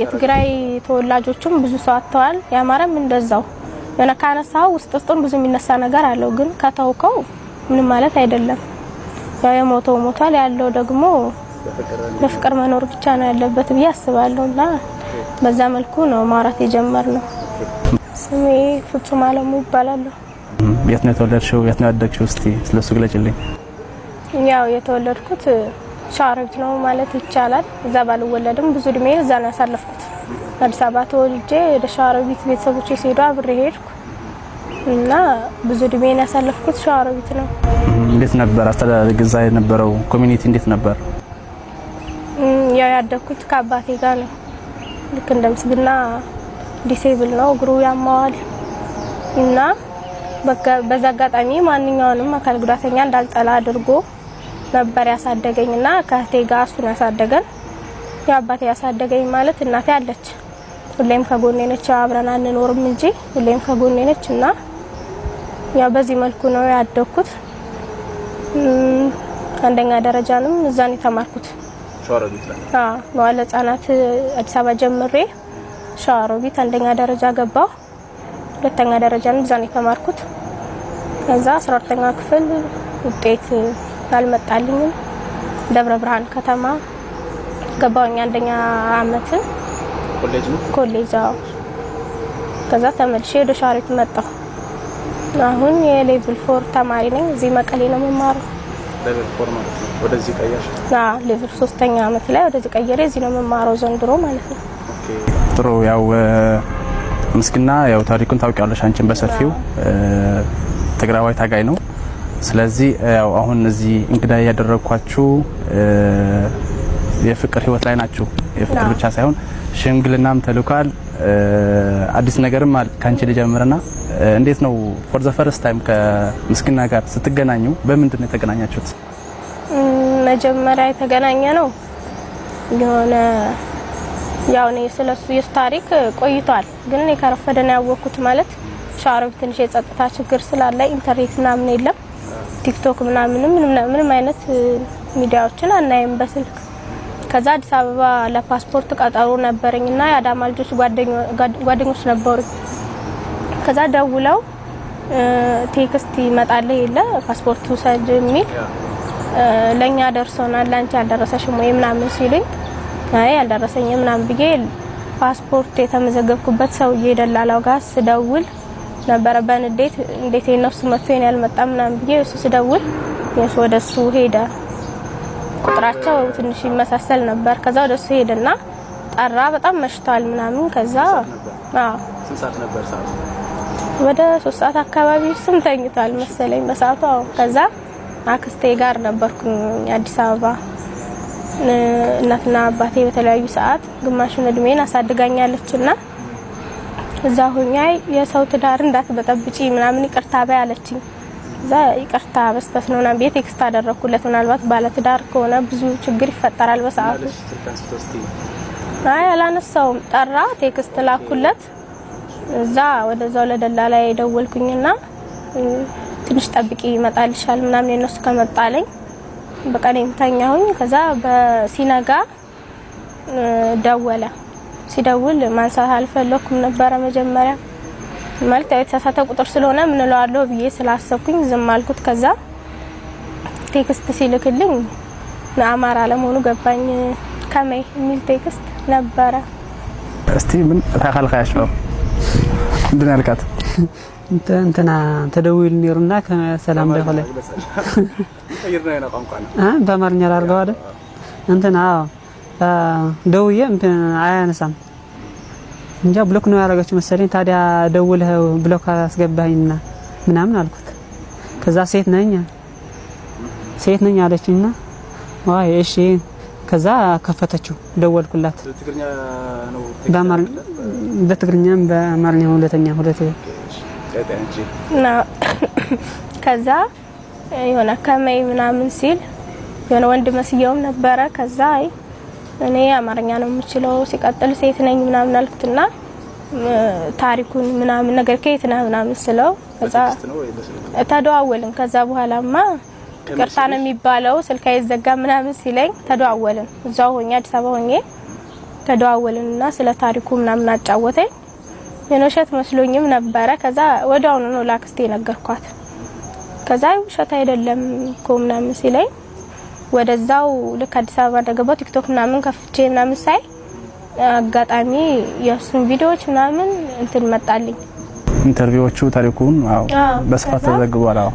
የትግራይ ተወላጆችም ብዙ ሰው አጥተዋል። የአማራም እንደዛው። የሆነ ካነሳው ውስጥ ውስጡን ብዙ የሚነሳ ነገር አለው፣ ግን ከተውከው ምንም ማለት አይደለም። ያው የሞተው ሞቷል፣ ያለው ደግሞ በፍቅር መኖር ብቻ ነው ያለበት ብዬ አስባለሁ። እና በዛ መልኩ ነው ማውራት የጀመርነው። ስሜ ፍጹም አለሙ ይባላለሁ። የት ነው የተወለድሽው? የት ነው ያደግሽው? እስቲ ስለሱ ግለጭልኝ። ያው የተወለድኩት ሸዋሮቢት ነው ማለት ይቻላል። እዛ ባልወለድም ብዙ እድሜ እዛ ነው ያሳለፍኩት። አዲስ አበባ ተወልጄ ወደ ሸዋሮቢት ቤተሰቦቼ ሲሄዱ አብሬ ሄድኩ እና ብዙ እድሜን ያሳለፍኩት ሸዋሮቢት ነው። እንዴት ነበር አስተዳደግ? እዛ የነበረው community እንዴት ነበር? ያው ያደግኩት ከአባቴ ጋር ነው። ልክ እንደ ምስግና disable ነው፣ እግሩ ያማዋል እና በዛ አጋጣሚ ማንኛውንም አካል ጉዳተኛ እንዳልጠላ አድርጎ ነበር ያሳደገኝ እና ከእህቴ ጋር እሱን ያሳደገን። ያው አባቴ ያሳደገኝ ማለት እናቴ አለች፣ ሁሌም ከጎኔ ነች። አብረን አንኖርም እንጂ ሁሌም ከጎኔ ነች እና ያው በዚህ መልኩ ነው ያደግኩት። አንደኛ ደረጃንም እዛን የተማርኩት። አዎ፣ መዋለ ህጻናት አዲስ አበባ ጀምሬ ሸዋሮቢት አንደኛ ደረጃ ገባሁ። ሁለተኛ ደረጃንም እዛን የተማርኩት። ከዛ 12ኛ ክፍል ውጤት አልመጣልኝም። ደብረ ብርሃን ከተማ ገባሁኝ አንደኛ አመትን ኮሌጅ ነው። ኮሌጅ። አዎ። ከዛ ተመልሼ ወደ ሸዋሮቢት መጣሁ። አሁን የ level 4 ተማሪ ነኝ። እዚህ መቀሌ ነው የምማረው። Level 4 ማለት ነው። ወደዚህ ቀየርሽ? አዎ፣ level 3ኛ አመት ላይ ወደዚህ ቀየሬ እዚህ ነው የምማረው ዘንድሮ ማለት ነው። ጥሩ። ያው ምስግና ያው ታሪኩን ታውቂያለሽ አንቺን በሰፊው፣ ትግራዋይ ታጋይ ነው። ስለዚህ ያው አሁን እዚህ እንግዳ ያደረግኳችሁ የፍቅር ህይወት ላይ ናችሁ። የፍቅር ብቻ ሳይሆን ሽምግልናም ተልኳል። አዲስ ነገርም ካንቺ ልጀምርና እንዴት ነው for the first time ከምስግና ጋር ስትገናኙ በምንድን ነው የተገናኛችሁት? መጀመሪያ የተገናኘ ነው የሆነ ያው እኔ ስለሱ የሱ ታሪክ ቆይቷል፣ ግን እኔ ከረፈደ ነው ያወቅኩት። ማለት ሸዋሮቢት ትንሽ የጸጥታ ችግር ስላለ ኢንተርኔት ምናምን የለም፣ ቲክቶክ ምናምንም ምንም አይነት ሚዲያዎችን አናይም በስልክ። ከዛ አዲስ አበባ ለፓስፖርት ቀጠሮ ነበረኝና የአዳማ ልጆች ጓደኞች ነበሩኝ። ከዛ ደውለው text ይመጣልህ የለ ፓስፖርት ውሰጅ የሚል፣ ለኛ ደርሶናል፣ ላንቺ አልደረሰሽም ወይ ምናምን ሲሉኝ አይ አልደረሰኝም ምናምን ብዬ ፓስፖርት የተመዘገብኩበት ሰውዬ ደላላው ጋር ስደውል ነበረ በንዴት፣ እንዴት የነፍሱ መጥቶ የኔ ያልመጣ ምናምን ብዬ እሱ ስደውል የሱ ወደ እሱ ሄደ። ቁጥራቸው ትንሽ ይመሳሰል ነበር። ከዛ ወደ እሱ ሄደና ጠራ። በጣም መሽቷል ምናምን። ከዛ አዎ። ስንት ሰዓት ነበር ሰዓቱ? ወደ 3 ሰዓት አካባቢ፣ እሱም ተኝቷል መሰለኝ በሰዓቱ። አዎ። ከዛ አክስቴ ጋር ነበርኩኝ አዲስ አበባ። እናትና አባቴ በተለያዩ ሰዓት ግማሹን እድሜን አሳድጋኛለች እና እዛ ሆኜ የሰው ትዳር እንዳትበጠብጪ ምናምን ይቅርታ በይ አለችኝ። እዛ ይቅርታ በስተት ነው ምናምን ብዬ text አደረኩለት። ምናልባት ባለ ትዳር ከሆነ ብዙ ችግር ይፈጠራል በሰዓቱ። አይ አላነሳውም። ጠራ፣ text ላኩለት። እዛ ወደዛው ለደላላ የደወልኩኝና ትንሽ ጠብቂ ይመጣልሻል ምናምን የነሱ ከመጣለኝ በቃ እኔም ተኛሁኝ። ከዛ በሲነጋ ደወለ። ሲደውል ማንሳት አልፈለኩም ነበረ መጀመሪያ፣ ማለት ያው የተሳሳተ ቁጥር ስለሆነ ምን እለዋለሁ ብዬ ስላሰብኩኝ ዝም አልኩት። ከዛ text ሲልክልኝ አማራ ለመሆኑ ገባኝ። ከመይ የሚል text ነበረ። እስቲ ምን ታኻልካ ያሽዑ ምንድን ነው ያልካት? እንትና ተደውል ነይሩና ከሰላም ደኸለ በአማርኛ ላድርገው አይደል? እንትና ደውዬ አያነሳም። እንጃ block ነው ያደረገችው መሰለኝ። ታዲያ ደውለህ block አስገባኝና ምናምን አልኩት። ከዛ ሴት ነኝ አለችኝና ዋይ እሺ። ከዛ ከፈተችው፣ ደወልኩላት። በትግርኛም በአማርኛ ሁለተኛ ሁለት። እና ከዛ የሆነ ከመይ ምናምን ሲል የሆነ ወንድ መስየውም ነበረ። ከዛ አይ እኔ አማርኛ ነው የምችለው፣ ሲቀጥል ሴት ነኝ ምናምን አልኩትና ታሪኩን ምናምን ነገር ከየት ነህ ምናምን ስለው ከዛ ተደዋወልን። ከዛ በኋላማ ይቅርታ ነው የሚባለው ስልክ አይዘጋ ምናምን ሲለኝ ተደዋወልን። እዛው ሆኜ አዲስ አበባ ሆኜ ተደዋወልንና ስለ ታሪኩ ምናምን አጫወተኝ። የሆነ ውሸት መስሎኝም ነበረ። ከዛ ወዲያውኑ ነው ላክስቴ ነገርኳት። ከዛ ውሸት አይደለም እኮ ምናምን ሲለኝ ወደዛው ልክ አዲስ አበባ እንደገባው ቲክቶክ ምናምን ከፍቼ ምናምን ሳይ አጋጣሚ የእሱን ቪዲዮዎች ምናምን እንትን መጣልኝ። Interview ዎቹ ታሪኩን አዎ በስፋት ተዘግቧል። አዎ።